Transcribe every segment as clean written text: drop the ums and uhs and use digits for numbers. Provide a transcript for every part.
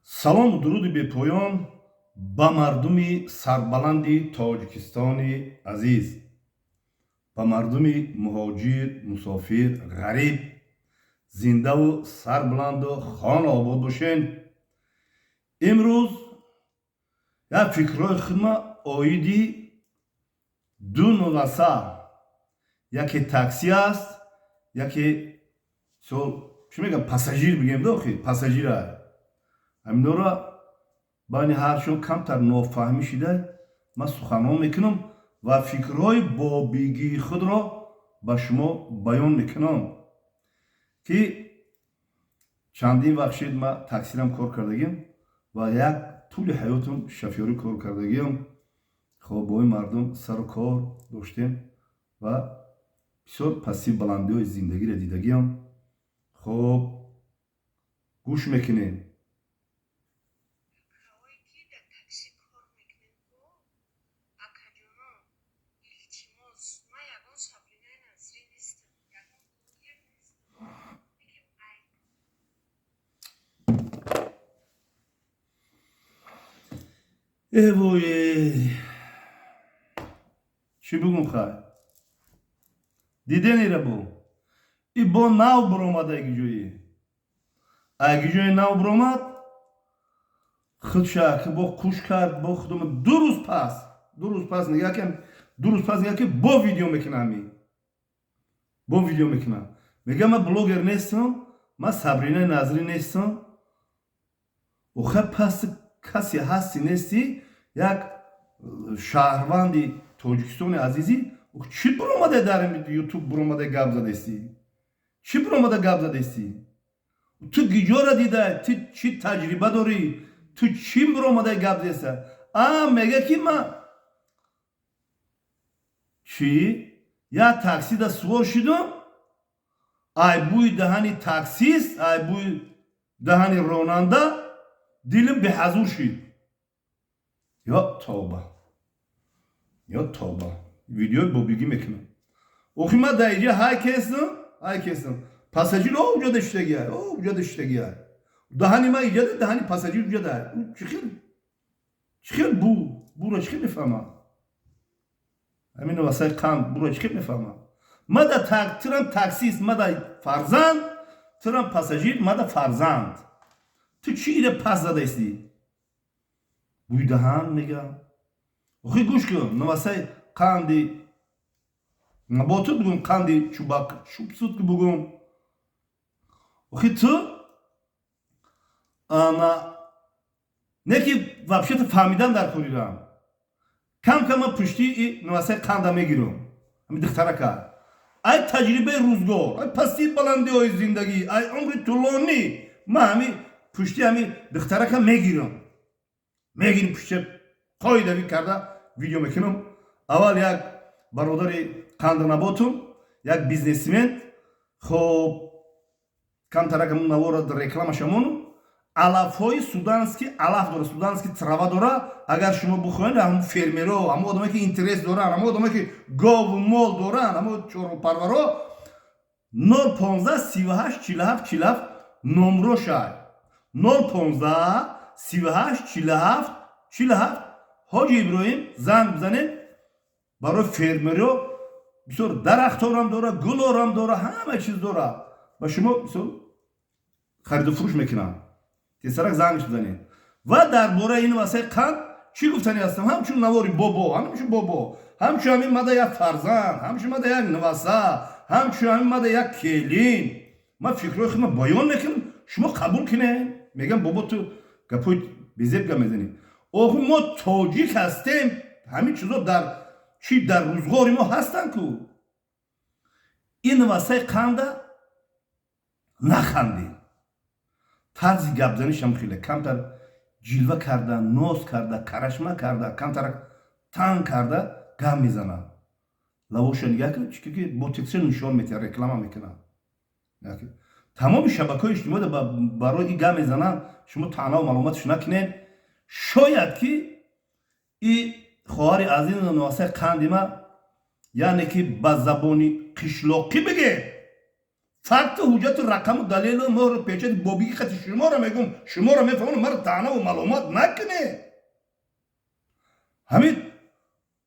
Салому дуруди бепоён ба мардуми сарбаланди Тоҷикистони азиз, ба мардуми муҳоҷир, мусофир, ғариб, зиндаву сарбаланду хона обод бошен. Имрӯз як фикрҳои худма оиди ду новаса, яке такси аст, яке чӣ мегӯям, пассажир бигем, дохи пассажира. Ҳаминора байни ҳаршон камтар нофаҳмӣ шида, ман суханон мекунам ва фикрҳои бобигии худро ба шумо баён мекунам, ки чандин вақт шид ман таксирам кор кардагим ва як тӯли ҳаётам шофёрӣ кор кардагиам. Хоб, бо ин мардум сару кор доштем ва бисёр пастии баландиҳои зиндагиро дидагиам. Хоб, гӯш мекунем. Акаҳое ки дар такси кор мекунед, акаҷоно, илтимос, ман ягон Сабринаи Назрӣ нестам, ягон блогер нестам, лекин ай Э вой, чӣ бугум? Хай, диденира бу и бо нав буромад, айгиҷои айгиҷои нав буромад, худша ки бо қуш кард, бо худома. 2 рӯз пас, 2 рӯз пас нигаҳ кам, 2 рӯз пас нигаҳ ки бо видео мекунам, ами бо видео мекунам, мегӯям: ман блогер нестам, ман Сабринаи Назрӣ нестам. Охир пас касе ҳасти нестӣ, як шаҳрванди Тоҷикистони азизӣ, чӣ буромада дар Ютуб буромада гап задестӣ? Чӣ буромада гап задестӣ? Ту гиҷора дида, ту чӣ таҷриба дорӣ? Ту чӣ буромада гап задеста? А мега ки ман чӣ, як таксида сувор шудум, ай бӯи даҳани таксист, ай бӯи даҳани ронанда дилим беҳазур шид. Ё тавба, ё тавба! Видеои бобигӣ мекунам. Охи ман дар иҷа ҳай кестам, ҳай кестам, пассажир о уҷада шиштагиай, о уҷада шиштагиай, даҳани ман иҷада, даҳани пассажир уҷада. Чӣ хел, чӣ хел бу буро чӣ хел мефаҳмам? Ҳамин васаи қанд буро чӣ хел мефаҳмам? Мада тирам таксист, мада фарзанд, тирам пассажир, мада фарзанд. Ту чӣ ира пас задаистӣ? Бӯи даҳан мегам. Охи гӯш кун, навасаи қанди бо ту бугум, қанди чубак чубсуд бугум. Охи ту ана не ки вообще-то фаҳмидан дар корирам. Кам кам ман пушти навасаи қанда мегирам. Ҳами духтарака ай таҷрибаи рӯзгор, ай пастии баландиҳои зиндагӣ, ай умри тӯлонӣ, ман ҳами пушти ҳами духтарака мегирам, мегирим, пушти қоидавӣ карда видео мекунам. Аввал як бародари қанднаботум, як бизнесмен. Хоб, камтарак навора рекламаша монум. Алафҳои суданский алаф дора, суданский трава дора. Агар шумо бихоҳед, ҳамн фермеро, ҳамн одаме ки интерес доранд, ҳамн одаме ки гову мол доранд, ҳамн чорвопарваро, 0 15 38 47 47 номрошай, 0 15 38 47 47, Ҳоҷи Иброҳим, занг бизанед. Барои фермеро бисёр дарахторам дора, гулорам дора, ҳама чиз дора, ба шумо бисёр хариду фурӯш мекунам. Тезтарак зангш бизанед. Ва дар бораи ин васаи қанд чӣ гуфтани ҳастам? Ҳамчун навори бобо, ҳамчун бобо, ҳамчун ҳамин мада як фарзанд, ҳамчун мада як нуваса, ҳамчун ҳамин мада як келин, ман фикрҳои худро баён мекунам, шумо қабул кунед. Мегам: бобо, ту гапҳои безеб гап мезанӣ. Охи мо тоҷик ҳастем, ҳамин чизо дар чӣ, дар рӯзғори мо ҳастанд ку. Ин васаи қанда нахандем. Тарзи гапзанишам хеле камтар ҷилва карда, ноз карда, карашма карда, камтар танг карда гап мезанад. Лавоша нигаҳ кун, чӣ ки ботекса нишон метиҳад, реклама мекунад. Тамоми шабакаҳои иҷтимоӣ барои ин гап мезананд. Шумо таънаву маълумоташ накунед. Шояд ки и хоҳари азизу новасаи қанди ма, яъне ки ба забони қишлоқӣ бигем, Факту, ҳуҷҷату, рақаму, далелу, мӯҳру печати бобиги хати шуморо мегум, шуморо мефаҳмонам. Маро таънаву маломат накунед. Ҳамин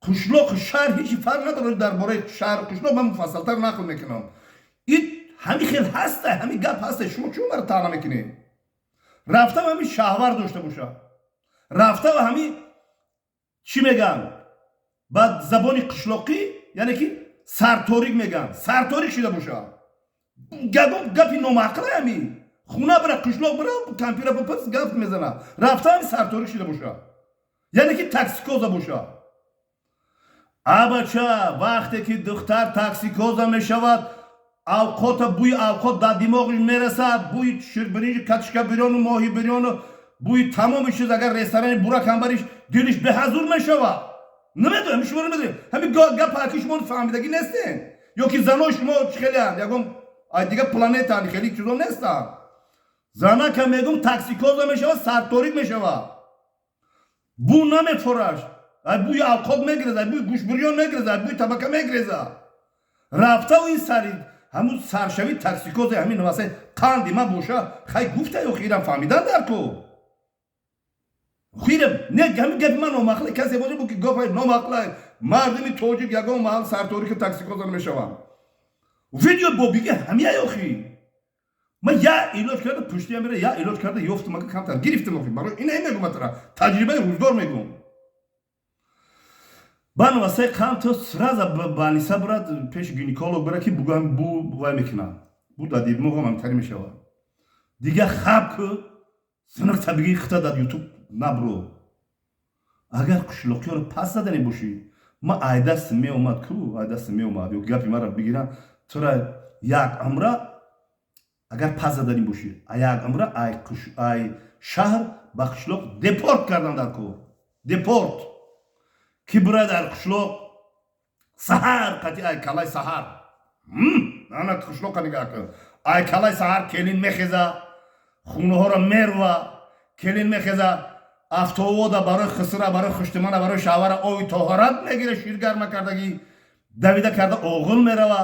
қишлоқу шаҳр ҳечи фарқ надорад. Дар бораи шаҳру қишлоқ ман муфассалтар нақл мекунам. Ин ҳамин хел ҳаста, ҳамин гап ҳаста. Шумо чун маро таъна мекунед? Рафтам, ҳамин шаҳвар дошта боша, рафтам, ҳамин чӣ мегӯянд ба забони қишлоқӣ, яъне ки сарторик мегӯянд, сарторик шида боша. Ягон гапи номаъқила. Ҳамин хуна бира, қишлоқ бира, кампира бипурс, гап мезана. Рафта, ҳамин сарторик шида боша, яъне ки токсикоза боша. Абача, вақте ки духтар токсикоза мешавад, авқота, бӯи авқот дар димоғиш мерасад, бӯи ширбиринҷи, катишка бирёну, моҳи бирёну, бӯи тамоми чиз. Агар ресторани буракам бариш, дилиш беҳазур мешавад. Намедонам, шумо намедонед ҳамин гапа, ки шумо фаҳмидагӣ нестен ё ки занои шумо хелеанд, ягон дигар планетаанд, хеле чизо нестанд. Занака мегум, токсикоза мешавад, сарторик мешавад, бӯ намефораш, ай бӯи авқот мегиреза, ай бӯи гӯшбирён мегиреза, ай бӯи табака мегиреза. Рафтаву ин сари ҳамун саршави токсикози ҳамин васаи қанди ман боша. Хай, гуфта ё хирам фаҳмидан дар ку хирам не. Ҳамин гапи ман номақле касе боша, бу ки гапи номақле. Мардуми тоҷик ягон маҳал сарторики токсикоза намешаванд. Видео бобиги ҳамия ёхи. Ман я илоҷ карда пуштиям мера, я илоҷ карда ёфтум, ака, камтар гирифтам. Охи, барои ина мегум, атара таҷрибаи рӯзгор мегум. Бан васаи қанд сразу больница бурад, пеши гинеколог бира, ки бугам бу вай мекунад, бу дар димоғам ҳамтари мешавад. Дига хаб ку синиқ табиги хита дар Ютуб набро. Агар қишлоқиёро пас задане бошӣ, ма айдасти меомад ку, айдасти меомад ё гапи маро бигирам, тура як амра агар пас заданӣ бошӣ, як амра ай шаҳр ба қишлоқ депорт кардан дар кор. Депорт ки бура дар қишлоқ саҳар қати ай калай саҳар, ана қишлоқа нигаҳ кун, ай калай саҳар келин мехеза, хунаҳоро мерва, келин мехеза, автовода барои хисра, барои хуштимана, барои шавара ови тоҳорат мегира, ширгарма кардагӣ, давида карда оғил мерава,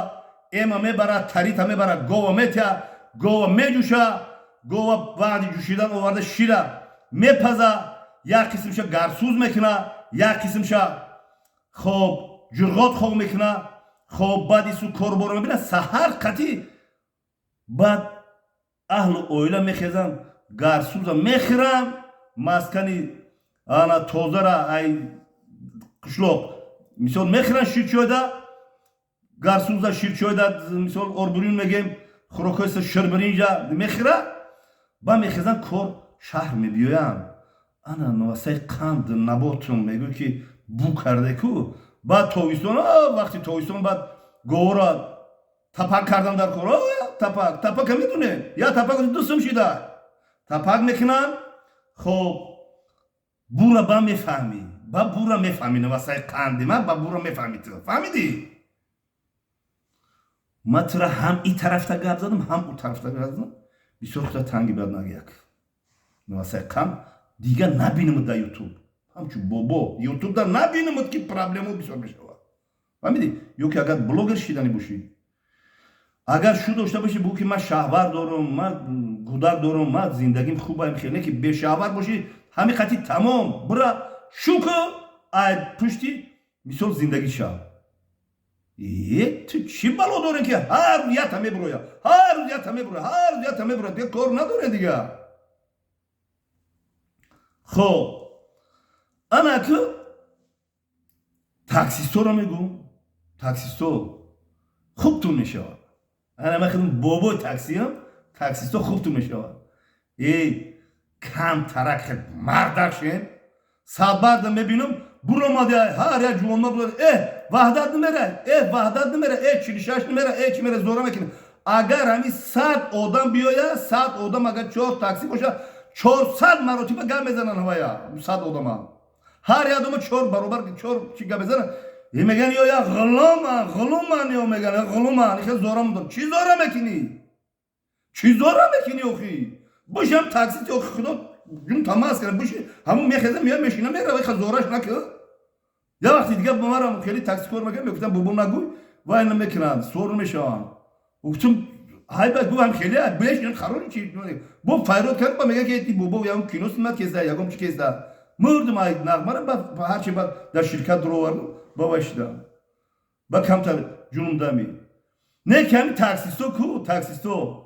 эма мебара, тарита мебара, гова метя, гова меҷӯша, гова баъди ҷӯшидан оварда шира мепаза, як қисмша гарсӯз мекуна, як қисмша хоб ҷурғот хоб мекуна. Хоб, баъди су корборо мебина. Саҳар қатӣ баъд аҳлу оила мехезанд, гарсӯза мехӯранд, маскани ана тозара ай қишлоқ мисол мехӯранд, ширчойда, гарсӯза, ширчойда, мисол орбурин мегем, хӯрокҳои ширбиринҷа мехӯра, ба мехезанд, кор шаҳр мебиёянд. Ана навасаи қанд наботум мегӯ, ки бу карде ку. Баъд тобистон, вақти тобистон, баъд говора тапак кардан дар кор. Тапак, тапака медоне, я тапак дустум шида тапак мекунанд. Хоб, бура ба мефаҳмӣ, ба бура мефаҳмӣ, навасаи қанди ма ба бура мефаҳмӣ. Ту фаҳмидӣ? Ма тура ҳам и тарафта гап задам, ҳам у тарафта гап задам. Бисёр худа танги бад нагияк, навасаи қанд. Дига набинамуд дар Ютуб, ҳамчун бобо Ютуб да набинамуд, ки проблемо бисёр мешавад. Фаҳмидӣ? Ё ки агар блогер шиданӣ бошӣ, агар шу дошта бошӣ, бугӯ, ки ман шаҳвар дорам, ман кӯдак дорам, ман зиндагим хубаем. Хеле ки бешаҳвар бошӣ, ҳамин хати тамом бура шуку ай пушти мисол зиндагӣ шав. Е, ту чӣ бало дорем, ки ҳар рӯз ята мебуроя, ҳар рӯз ята мебуроя, ҳар рӯз ята мебуроя? Дига кор надорем дига. Хоб, ана ку таксисторо мегӯм, таксисто хубтун мешавад. Ана ман худам бобои таксиам, таксисто хубтун мешавад. Эй, камтарак мардак шен. Садбарда мебинам, буромади ҳар як ҷувонма буд. Э, Ваҳдат намера, э, Ваҳдат намера, э, 46 намера, э, чӣ мера, зора мекунад. Агар ҳамин 100 одам биёя, 100 одам, агар чор такси боша, 400 маротиба гап мезананд. Ҳавая 100 одама, ҳар як одама чор баробар чор чӣ гап мезананд. Е, меган, ё я ғуломан, ғуломан, ё меган ғуломан, ихел зора мудам. Чӣ зора мекунӣ? Чӣ зора мекунӣ охи? Бошам такси, охи, худо ҷун тамаз кара, боши ҳамун мехеза, мея, мешина, мерава, иха зораш накӣ. Я вақти дига ба марам хеле такси кор мекунам, мегуфтам, бобо, нагӯй, вай намекунанд, сор мешаванд. Гуфтам. Ҳай, ба гуфтам, хеле беш харони чи бо файрод кард, ба мега ки бобо ягон кино снимать кеста, ягон чи кеста. Мурдум ай нағмара. Ба ҳарчи ба дар ширкат дуровардум, ба вай шидам, ба камтар ҷунум дами. Не ки ҳами таксисто ку, таксисто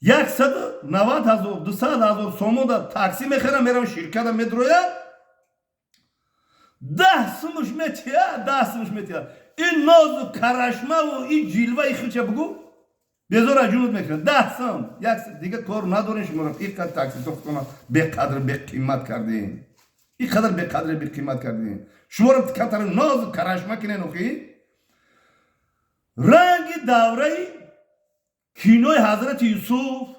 190 000, 200 000 сомон да такси мехарам, мерам ширката медрояд, 10 сумуш метия, 10 сумуш метия. Ин нозу карашмаву ин ҷилваи хича бугу, безора ҷунут мекунад. 10 сум як дига кор надорем. Шуморо ин қадр таксисто худтона беқадр, беқимат кардем, ин қадар беқадр, беқимат кардем. Шуморо камтар нозу карашма кинен. Охи, ранги давраи кинои Ҳазрати Юсуф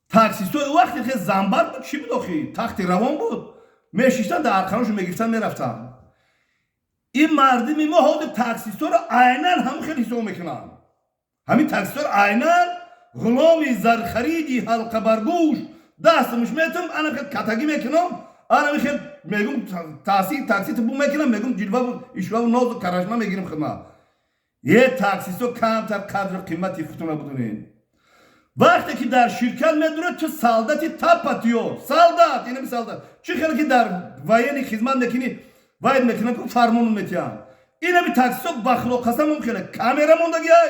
таксисто вақте хе замбар буд, чӣ буд, охи, тахти равон буд, мешиштан, дар арқаношо мегирифтан, мерафтан. Ин мардими мо ҳозир таксисторо айнан ҳамон хел ҳисоб мекунанд. Ҳамин таксисторо айнан ғуломи зархариди ҳалқабаргӯш. Дастмуш метам, ана хел катагӣ мекунам, ана хел мегум, такси такси бу мекунам, мегум, ҷилваву ишваву нозу карашма мегирим хидмат. Е, таксисто, камтар қадру қимати худтона будунед. Вақте ки дар ширкат медурад, ту солдати тапатиё, солдат, инами солдат. Чӣ хеле ки дар военный хизмат мекунӣ, вайд мекунам ку, фармону метиҳам. Инами таксисто, ба худо қасам, хеле камера мондагиай,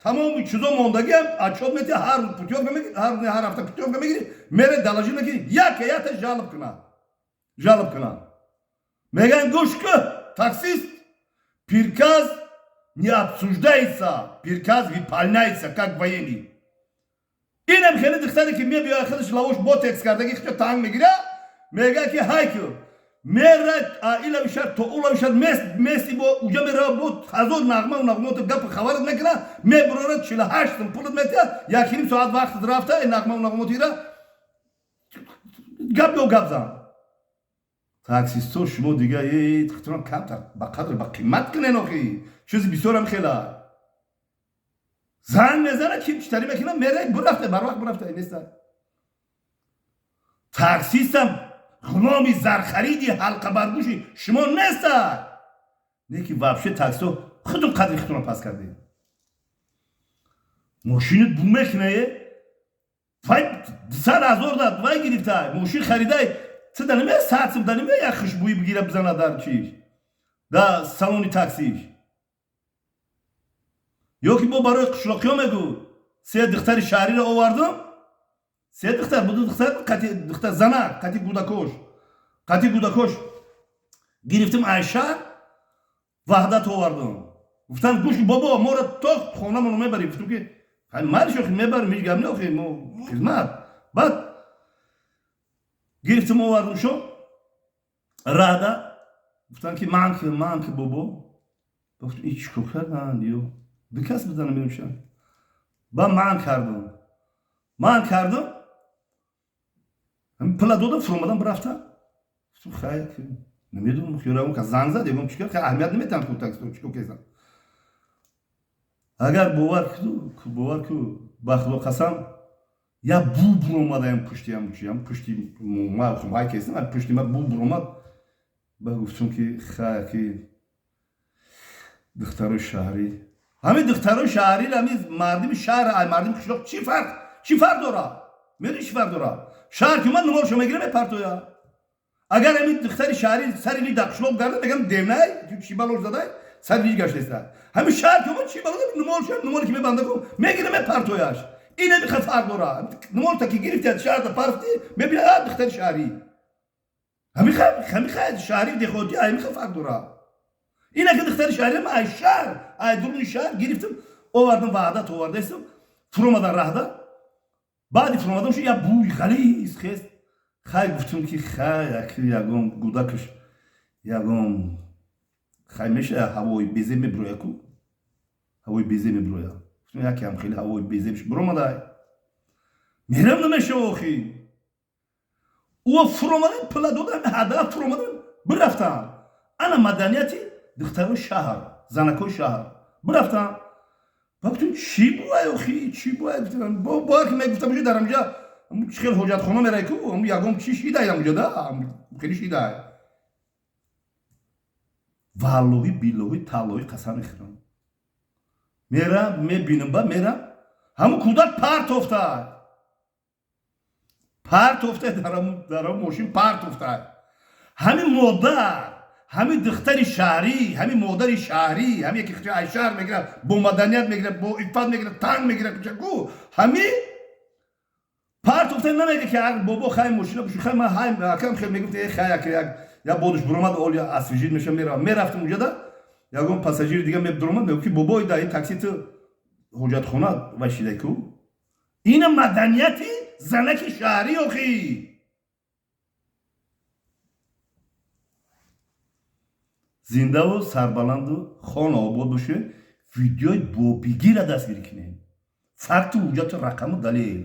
тамоми чизо мондагиам, отчёт метиҳа. Ҳар путёвка мегири, ҳар ҳафта путёвка мегири, мере доложить мекунӣ. Яке ята жалоб кунад, жалоб кунад, мегӯян: «Гӯш ку, таксист, приказ не обсуждается, приказ выполняется, как военный». Инам хеле духтаре ки мебиёяд, худаш лавош ботекс кардаги, хичо танг мегира, мега ки ҳайку мера илавишад то улавишад, мести бо уҷа мерава, бо ҳазор нағмау нағмоту гапу хабарат мекуна, мебурорад, 48 сум пулат метиҳад, 1,5 соат вақтат рафта, нағмау нағмотира гап ё гап зан. Таксисто, шумо дига хитона камтар ба қадр, ба қимат кунен. Охи, чизи бисёрам хела занг мезана, ки читарӣ мекунам, мере, бурафта, барвақт бурафта неста. Таксистам ғуломи зархариди ҳалқабаргӯши шумо неста. Не ки вообще таксисто худум қадри худтона пас кардем. Мошинат бу мекунае, вай 200 000 да вай гирифта, мошин харидай, ту да намея 100 сум, да намея як хушбӯӣ бигира, бизана дар чиш, да салони таксиш. Ё ки бо барои қишлоқиҳо мегӯ, се духтари шаҳриро овардум, се духтар буду, духтар қати духтар, занак қати гудакош, қати гудакош гирифтим, ай шаҳр Ваҳдат овардум. Гуфтам: «Гӯш, бобо, моро то хонамоно мебарӣ?» Гуфтум ки майли, шохи, мебарем, ҳеҷ гап не, охи, мо хизмат. Баъд гирифтим, овардум шо рада. Гуфтам ки ман ки, ман ки, бобо. Гуфтам: «И чӣ кор карданд?» Ё бикас бизанам, меримшам. Ба ман кардум, ман кардум, пула додам, фуромадам, бирафтам. Гуфтам: «Хай, намедонам, хиёрам ка занг зад, ягон чӣ кар, аҳамият наметиҳам ку таксисто чӣ кор кезам». Агар бовар ку, бовар ку, ба худо қасам, я бу буромадаям пуштиам, чиям пушти ма, ҳай кесам, пушти ма бу буромад. Ба гуфтум ки хай, ки духтарои шаҳрӣ, ҳамин духтарои шаҳрӣ, ҳамин мардими шаҳр, ай мардими қишлоқ чӣ фарқ, чӣ фарқ дорад? Медони, чӣ фарқ дорад? Шаҳр ки омад, нуморшо мегира, мепартоя. Агар ҳамин духтари шаҳрӣ сари ли дар қишлоқ гарда, мегам: «Девнай, чӣ балош задай, сари ли гаштеста». Ҳамин шаҳр ки омад, чӣ бало, нуморша, нуморе ки мебанда ку, мегира, мепартояш. Ин ҳамин фарқ дорад. Нуморта ки гирифти, шаҳрда парфти, мебина духтари шаҳрӣ. Ҳамин шаҳрӣ, деҳотӣ ҳамин фарқ дорад. Ина ки духтари шаҳрӣ ма ай шаҳр, ай дуруни шаҳр гирифтим, овардам, Ваҳдат овардаистам. Фуромадан раҳда, баъди фуромадан шу як бӯи ғализ хест. Хай, гуфтум ки хай, ягон гудакаш, ягон хай меша, ҳавои безеб мебироя ку, ҳавои безеб мебироя. Гуфтум, якам хеле ҳавои безебш биромадай, мерам, намешава. Охи, ӯ фуромадан, пула додам, ҳадаф фуромадан, бирафтам. Ана маданияти духтарои шаҳр, занакои шаҳр бирафтам. Ба гуфтум: «Чӣ бувай, охи, чӣ бувай?» Бояд ки мегуфта боши, дар ҳамҷа чӣ хел ҳоҷатхона мерай ку, ягон чӣ шидай ҳамҷа да, хеле шидай. Валлоҳи, биллоҳи, таллоҳи қасам мехӯрам, мерам, мебинам, ба мерам. Ҳамун кӯдак партофта, партофта, дар мошин партофта. Ҳамин модар, ҳамин духтари шаҳрӣ, ҳамин модари шаҳрӣ, ҳамин яке ай шаҳр мегирад, бо маданият мегирад, бо иффат мегирад, танг мегирад, ку ҳамин партофта намега, ки бобо, хай, мошина буши, хай, ман ҳай акам хел мегуфт, э, хай, як як бодуш буромад, оли освежить меша, меравам. Мерафтам уҷада, ягон пассажири дига медуромад, мегуфт, ки бобой, да ин такси ту ҳоҷатхона вай ку. Ина маданияти занаки шаҳрӣ охӣ. Зиндаву сарбаланду хона обод боше. Видеои бобигира дастгирӣ кунем, факту ҳуҷҷату рақаму далел.